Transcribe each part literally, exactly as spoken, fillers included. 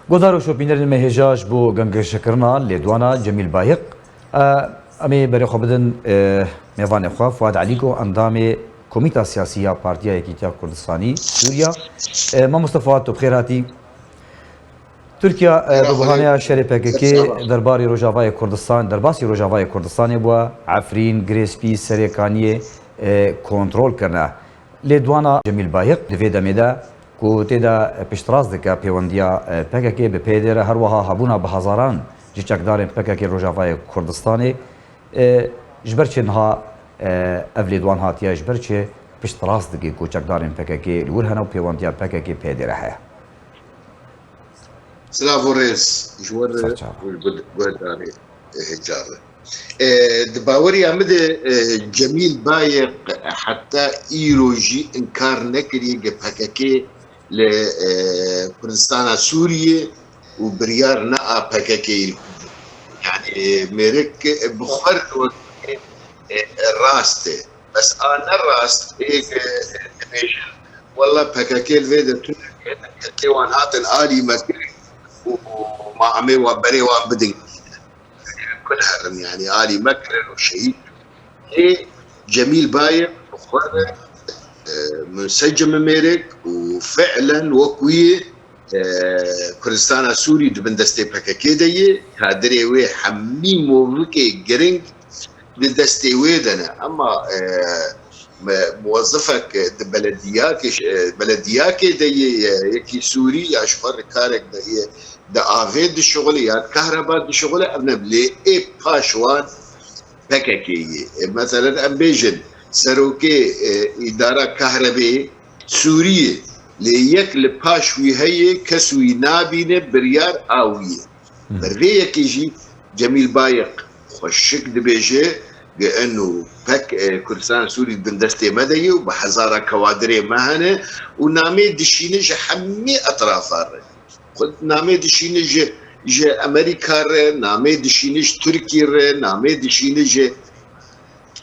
Guhdar û şopînerên me hêja ji bo gengeşekirina lêdwana Cemîl Bayiq, e, em ê berê xwe bidin, e, mêvanê xwe Fuad Elîko, endamê Komîta Siyasî ya Partiya Yekîtiya Kurdistanî Sûriya. E, mamoste Fuad, tu bi xêr hatî. Tirkiya, e, bi bahaneyê şerê P K K derbarê Rojavayê Kurdistan, derbasî Rojavayê Kurdistanê bûye, Efrîn, Girê Spî, Serê Kaniyê, e, kontrol kirine. Lêdwana Cemîl Bayiq di vê demê de ku tê de piştrast dike pêwendiya, e, P K K bi P Y D re, her wiha hebûna bi hezaran ji çekdarên P K K Rojavayê Kurdistanê, e, ji ber çi niha, e, ev lêdwan hatiye, ji ber çi piştrast dike ku çekdarên P K K li wir hene û pêwendiya P K K P Y D re heye? Silav û rêz ji we re û ji guhdarê hêja re. E, di baweriya min de, e, Cemîl Bayiq heta îro jî inkar nekiriye ku P K K li, e, Kurdistana Sûriyê û biryar ne a P K K yê li Kurd. Yani mêrik bi xwe re wek, e, rast e. Bes a ne rast ê ku dibêjin, wella P K K li vê de tune, P K K wan hatin alî me kirin û ma em ê wan berê wan bidin. Kul herin, yani alî me kirin û şehîd. Ê Cemîl Bayik bi xwe re, e, munsecim e mêrik û fi'len wek wî, e, Kurdistana Sûrî di bin destê P K K de ye. Kadirê wê hemî movikê giring di destê wê de ne. Ema, e, me-, muwezifek di belediyakê, e, belediyakê de ye, ye, yekî Sûrî ya ji xwe re karek de ye, di avê dişuxile ya di kahreba dişuxile, ev ne lê ê paş wan P K K ye. E, meselen em bêjin serokê, e, îdara kahrebê Sûriyê, lê yek li paş wî heye, kes wî nabîne, biryar a wî ye. Ber vê yekê jî Cemîl Bayik xweşik dibêje, gi eno pek, e, Kurdistan Sûrî bin destê me de ye û bi hezara kewadirê me hene û namê dişîne ji hemî etrafa re. Xwe namê dişîne ji, ji Amerîka re, namê dişîne ji Tirkî re, namê dişîne ji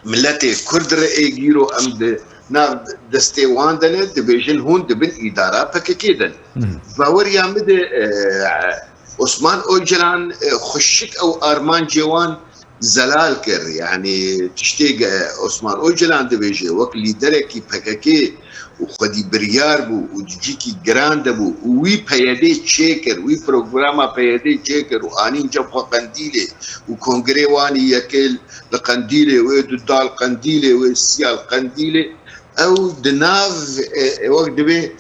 miletê Kurd re ê gîro em di nav destê wan de ne, dibêjin hûn di bin îdara P K K de ne. Baweriya min de, e, Osman Ocalan, e, xweşik ew armancê wan zelal kir. Yani tiştê ge Osman Ocalan dibêje, wek lîderekî P K K û xwedî biryar bû û di cîkî giran de bû û wî P Y D çêkir, wî programa P Y D çêkir û anîn cem xwe Qendîlê û kongrê wan î yekê li Qendîlê, wê du dal Qendîlê, wê siyal Qendîlê. Ew di nav, e, e, wek dibê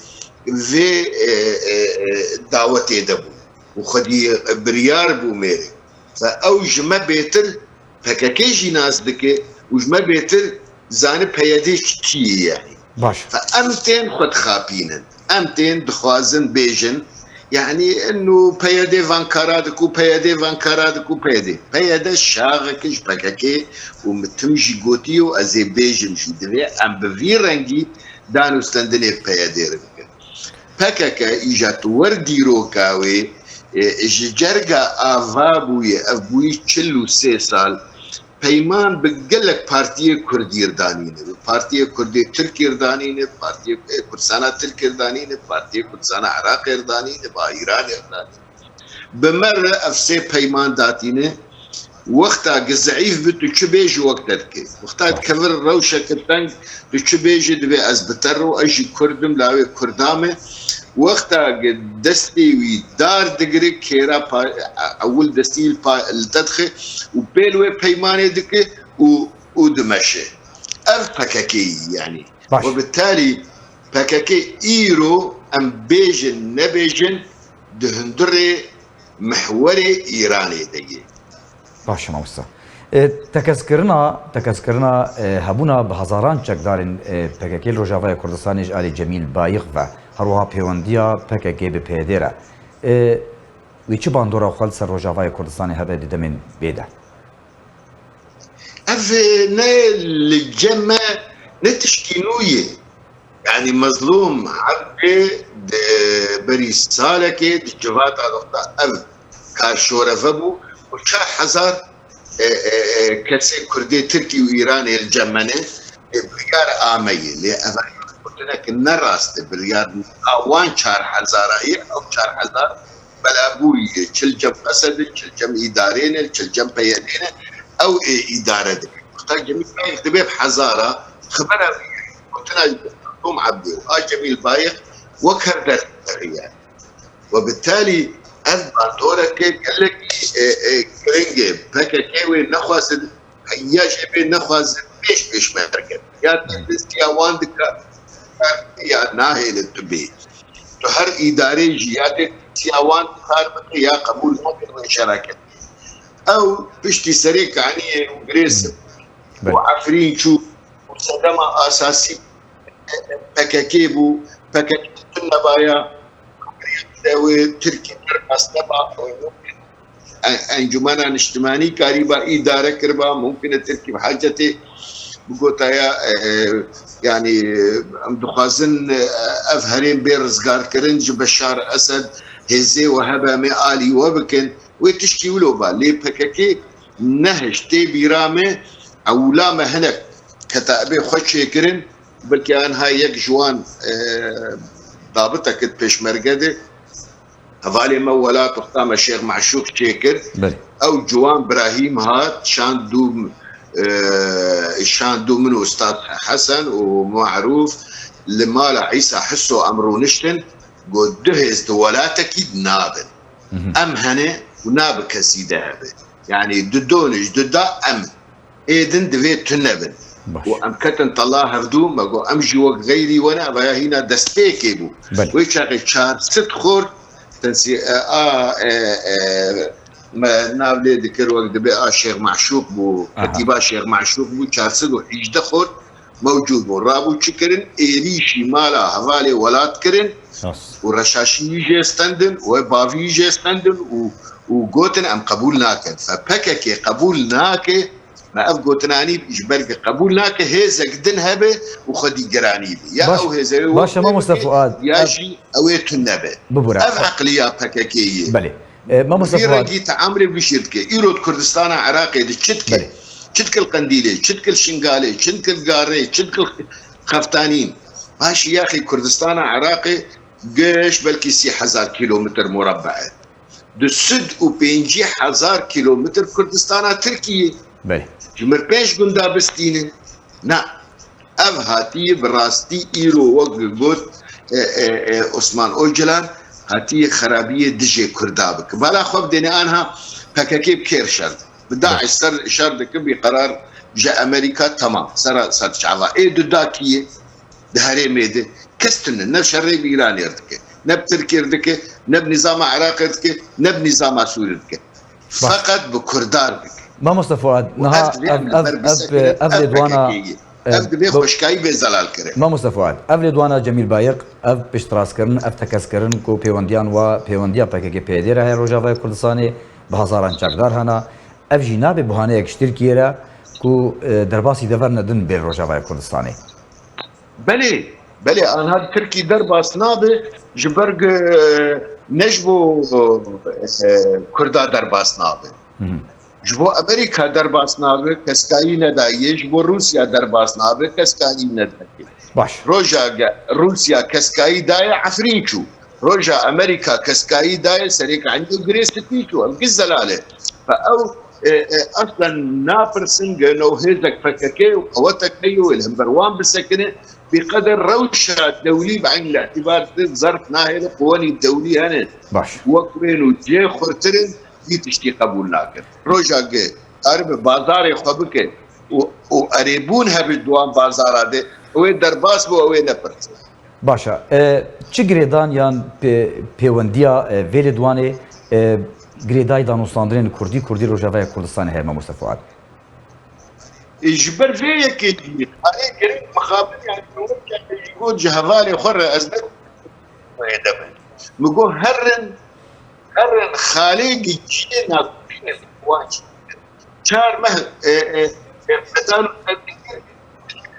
vê, e, e, e, dawetê de bû û xwedî biryar bû mêrê. Fe ew ji me bêtir P K K jî nas dike û ji me bêtir zane P Y D çi ye yani. Baş. Fe em tên xwe dixapînin. Em tên dixwazin bêjin, yani eno P Y D van kara diku, P Y D van kara diku, P Y D. P Y D şaxeke ji P K K û min tim jî gotiye û ez ê bêjim jî, divê em bi vî rengî dan û stendinê P Y D re bikin. P K K îja tu wer dîroka wê, e, ji cerga ava bûye, ev bûyî çil û sê sal, peyman bi gelek partiyê Kurdî re danîne. Bi partiyê Kurdê Tirkî re danîne, bi partiyê, e, Kurdistana Tirkî re danîne, bi partiyê Kurdistana Iraqê re danîne, bi a Îranê re danîne. Bi me re ev sê peyman datîne. Wexta ki zeîf bi, tu çi bêjî wek te dike. Wexta dikevir rewşeke teng, tu çi bêjî, dibê ez bi te re, ez jî Kurd im, lawê Kurda me. Wexta ki destê wî dar digire, kêra pa-, ewil destî li pa-, li te dixe û pêl wê peymanê dike û, û dimeşe. Ev P K K yî, yani. Baş. We bi talî P K K îro em bêjin nebêjin di hundirê mihwerê Îranê de ye. Baş e mamosta. E, tekezkirina, tekezkirina, e, hebûna bi hezaran çekdarên, e, P K K li Rojavaya Kurdistanê ji alî Cemîl Bayiq ve, her wiha pêwendiya P K K bi P Y D re. E, wî çi bandora xwe li ser Rojavaya Kurdistanê hebe di demên bê de? Ev ne li cem me ne tiştî nû ye. Yani Mezlûm Ebdê di berî salekê di civata de xwe ev kar şoreve bû û çar hezar, e, e, e, kesê Kurdê Tirkî û Îranê li cem me ne, e, biryar a me ye. Lê ev gotinek ne rast e. Biryar a wan çar hezara ye, ew çar hezar belabûyî ye. Çi li cem Esed in, çi li cem îdarê ne, çi li cem P Y D ne, ew ê îdare dikin. Wexta Cemîl Bayik dibe bi hezara xibera gotina Tom Ebdî û a Cemîl Bayik wek hev derdixe ye. Webitalî ev bandoreke gelekî, e, e, giring e. P K K wê nexwazin, ya jê bê nexwazin pêş pêşmerge. Ya tê destiya wan dika, ya nahêle tu bê. Tu her îdarê jî ya tê destiya wan dikar bike ya qebûl nake wê şereket. Ew piştî serê kaniyê û girêsim û Belê. Efrîn çû û sedema asasî P K K bû, P K K tune nebaya, wê Tirkî derbas neba, en-, Encûmena Niştimanî karîba îdare kiriba, mumkin e Tirkî bi hacetê bigotaya, e, e, yanî, em dixwazin, e, ev herêm bê rizgarkirin ji Beşar Esed, hêzê we hebe em ê alî we bikin, wê tiştî wilo ba. Lê P K K nehişt tê bîra me, ewla me hinek ketebê xwe çêkirin, belkî anha yek ji wan, e, dabitek di pêşmerge de, hevalê me welat wexta me Şêx Meşûq çêkir. Belê. Ew ciwan Birahîm hat, şand û, e, şand û min û Ustad Hesen û Marûf li mala Îsa Hiso em rûniştin, got, du hêz di welatekî nabin. Hı hı. Em hene û nabi kesî de hebe. Yanî du don ji du da em ê din divê tune bin. Baş. Û em ketin tela hevdû, me got, em jî wek xeyrî we ne, ev ya hîna destpêkê bû. Belê. Wê çaxê çar sed xort, tensî, e, a, e, e, me nav lê dikir, wek dibê a Şêx Meşûq bû, Aha. Ketîba Şêx Meşûq bû, çar sed û hejdeh xort mewcûd bûn. Rabû çi kirin? Êrîşî mala hevalê welat kirin Rast. Û reşaşî jê stendin, wê bavî jê stendin û, û gotin, em qebûl nakin. Fe P K K qebûl nake, me ev gotinanî ji ber ku qebûl nake, hêzek din hebe û xwedî giranî be. Ya Baş-, ew hêzê wê baş e, mamoste bike, Fuad, ya ev jî ew ê tune be. Bibûre. Ev eqliya P K K ye. Belê. E, mamoste Vî Fuad. Rengî teamlê wî jî dike. Îro di Kurdistana Iraqê de çi dike? Belê. Çi dike li Qendîlê, çi dike li Şingalê, çi dike li Garê, çi dike li Xeftanîn? Paşî yaxî Kurdistana Iraqê giş belkî sî hezar kîlometr murebe e. Du sed û pêncî hezar kîlometr Kurdistana Tirkiyê. Belê. Ji mir pênc gunda bistînin. Na. Ev hatiye bi rastî îro wek got, e, e, e, Osman Ocalan hatiye xerabiyê dijê Kurda bike. Bala xwe bidêne anha P K K bi kêr şer dike. Bi DAIŞ ser şer dike, bi qerar ji Amerîka, temam. Sera ser çava. Ê du da kî ye? Di herêmê de kes tune. Ne şerê bi Îranê re dike. Ne bi Tirkiyê re dike. Ne bi nîzama Iraqê re dike. Ne bi nîzama Sûrê re dike. Baş. Feqet bi Kurdan dike. Mamoste Fuad, Û niha ev divê ev, em li ev, ber ev, bisekinin, ev ev lêdwana, P K K ye. Ev e, divê bu xweşkayî bê zelal kirin. Mamoste Fuad, ev lêdwana Cemîl Bayik, ev piştrastkirin, ev tekez kirin ku pêwendiyan wa, pêwendiya P K K P Y D re heye Rojavaya Kurdistanê, bi hezaran çekdar hene. Ev jî nabe buhaneyek ji Tirkiyê re ku, e, derbasî deverine din bê Rojavaya Kurdistanê. Belê, belê, anha di Tirkî derbas nabe, ji ber ku, e, ne ji bo, e, Kurda derbas nabe. Hı hı. Ji bo Amerîka derbas nabe, keskayî nedaye, ji bo Rûsya derbas nabe, keskayî nedaye. Baş. Roja ge-, Rûsya keskayî daye, Efrîn çû. Roja Amerîka keskayî daye, Serêkaniyê û Girê Spî çû. Ev giş zelal e. Fe ew, e, e, aslen napirsin, gene ew hêzek P K K û qewetek heye wê li hember wan bisekine. Bi qeder rewşa dewlî bi eyn îtîbar zerf nahêle, quwenî dewlî hene. Baş. Wek wên û cihê xurtir in, vî tiştî qebûl nakin. Roja ge karibe bazarê xwe bike û, û erêbûn hebe di wan bazara de, ew ê derbas bo, ew ê nepirse. Baş e. E, çi girêdan yan pê-, pêwendiya, e, vê lêdwanê, e, girêdayî danûstandinên kurdî, kurdî Rojavaya Kurdistanê heye, mamoste Fuad? E, ji ber vê yekê jî, xalê girêk mixabin, yanî, got ji hevalê xwe re ez ne, min got herin, herin xalê gi ciyê nasînê wan çi. Çar meh, e, e, e,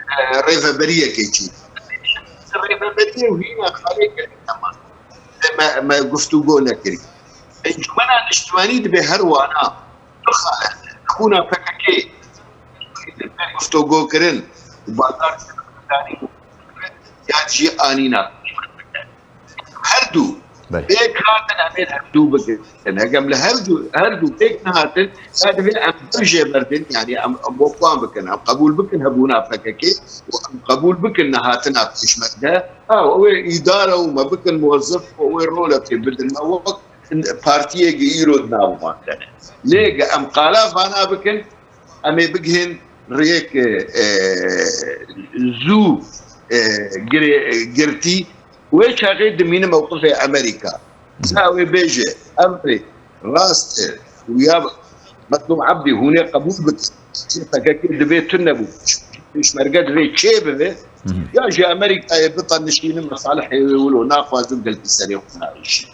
e, rêveberiyekê çî. Rêveberiyê û hîna xalê girêk nema. Me, me guftûgo nekirî. Encûmena Niştimanî dibe her wana bixwe xûna P K K guftûgo kirin û bazar ya jî anîna. Her du Pêk hatin em ê hevdû bikin. Hegem li her du, her du pêk nehatin, ya divê em dev jê berdin, yani em, em wek wan bikin, em qebûl bikin hebûna P K K û em qebûl bikin nehatina pêşmerge. Ha, ew ê îdare û me bikin muwezzif û ew ê rolekê bidin me wek partiyê ge îro di nav wan de ne. Lê ge em qala vana bikin, em ê bigihên rêyek, e, zû, e, girê-, girtî. Wê çaxê dimîne mewqifê Amerîka. Za wê bêje, ev rê rast e. Û ya Metlûb Ebdî hûn ê qebûl bikin. P K K divê tune bû. Pêşmerge divê çê bibe. Ya jî Amerîkayê bita nişînin mesalihê wê wilo naxwazin gelkî serê xwe navêjin.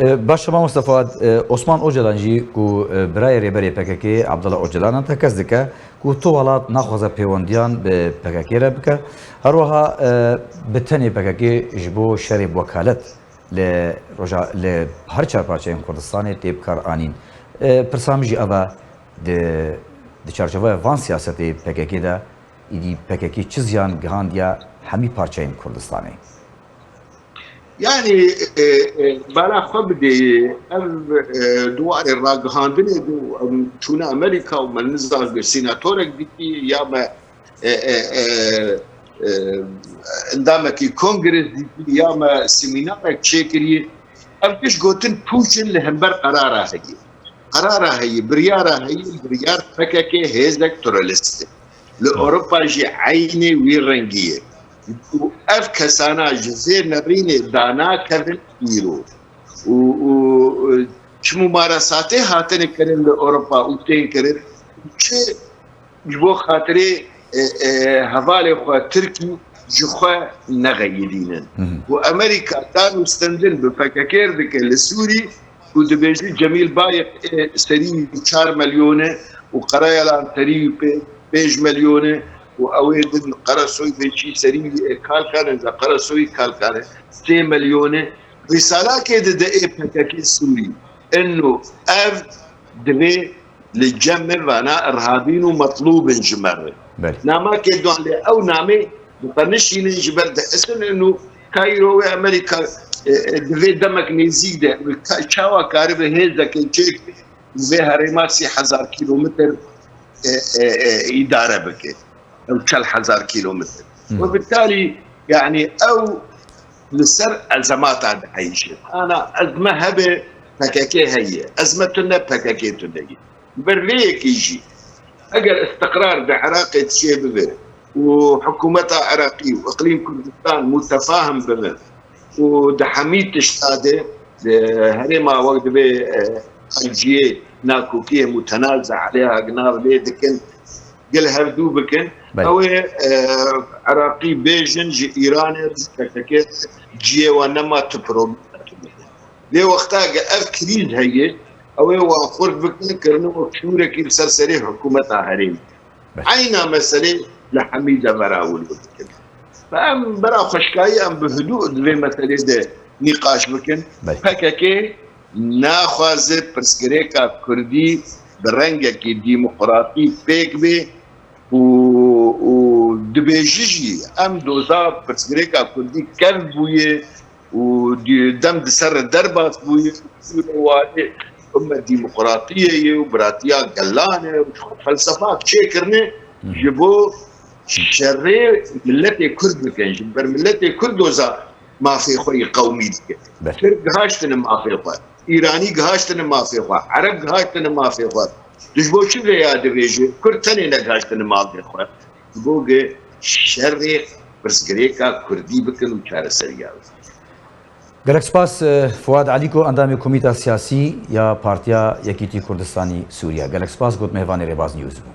E, baş e, mamoste Fuad, e, Osman Ocalan jî ku, e, birayê rêberê P K K Abdullah Ocalan e tekez dike ku tu welat naxwaze pêwendiyan bi P K K re bike. Her wiha, e, bi tenê P K K ji bo şerê bi wekalet li roja, li her çar parçeyên Kurdistanê tê bi kar anîn. E, pirsa min jî ev e, di, di çarçoveya van siyasetê P K K de, îdî P K K çi ziyan gihandiye hemî parçeyên Kurdistanê? Yani, e, e, bala xwe bidê, ev, e, di warê ragihandinê de û em çûne Amerîka û me nizam senatorek dîtî ya me, e, e, e, e, endamekî kongres dîtî ya me semînarek çêkirî. Ev tişt gotin pûç in li hember qerara heye. Qerara heye, biryara heye, biryar P K K hêzek terorist e. Li Ewropa jî eynê wî rengî ye. Û ev kesana ji vê nerînê danakevin îro. Û, û, çi mumaresatê hatine kirin li Ewropa û tên kirin, çi ji bo xatirê, e, e, hevalê xwe Tirkî ji xwe nexeyidînin. Û Amerîka dan û stendin bi P K K dike li Sûrî, û dibêje Cemîl Bayik ê serî çar milyon e û Qereyalan serî pê-, pênc milyon e û ew ê din Qeresoy Beçî serî wî ê Kalkan e, za Qeresoyî Kalkan e, sê milyon e. Rîsalakê dide ê P K K Sûrî. Ino ev divê li cem me vana irhabîn û metlûb in ji me re. Belê. Namakê duan lê ew namê dixwe nişînin ji ber dihisin û ka îro wê Amerîka, e, e, divê demek nêzîk de ka-, çawa karibe hêzekê çêk vê herêma sî hezar kîlometr, e, e, e, îdare bike. Ew çel hezar kîlometr. Hı. Webitalî, yani ew li ser ezemata dieyşe. Ana ezme hebe P K K heye. Ezme tune P K K tune ye. Ber vê yekê jî, eger istiqrar di Iraqê çê bibe û hikûmeta Iraqî û Iqlîm Kurdistan mutefahim bibin û di hemî tişta de, di herêma wek dibê, e, cihê nakokiyê mutenaza aleyha ginav lê dikin, gel hevdû bikin, Belê. ew ê, e, Iraqî bêjin ji Îranê, ji P K K cihê wan nema tu problem. Lê wexta ge ev krîz heye, ew ê wan xurt bikin, kirine wek şûrekî li ser serê hikûmeta herêmê. Bes. Eyna meselê li hemî devera wilo dikin. Em bera xweşkayî em bi hidû di vê meselê de nîqaş bikin. Bes. P K K naxwaze pirsgirêka kurdî bi rengekî demokratî pêk bê û, û dibêje jî em doza pirsgirêka kurdî kev bûye û di-, dem di ser re derbas bûye. Warê me demokratiyê ye û biratiya gelan e û felsefa çêkirine Hı. ji bo şerê miletê kurd bikin. Ji ber miletê kurd doza mafê xwe yê qewmî dike. Bes. Tirk gihaştine mafê xwe. Îranî gihaştine mafê xwe. Ereb gihaştine mafê xwe. Tu ji bo çi vê ya dibêje? Kurd tenê negihaştine mafê xwe. Ji bo ge şerê pirsgirêka kurdî bikin û çareseriya bikin. Gelek spas, e, Fuad Elîko, endamê Komîta Siyasî ya Partiya Yekîtî Kurdistanî Sûriye. Gelek spas, got mêvanê Rêbaz News bû.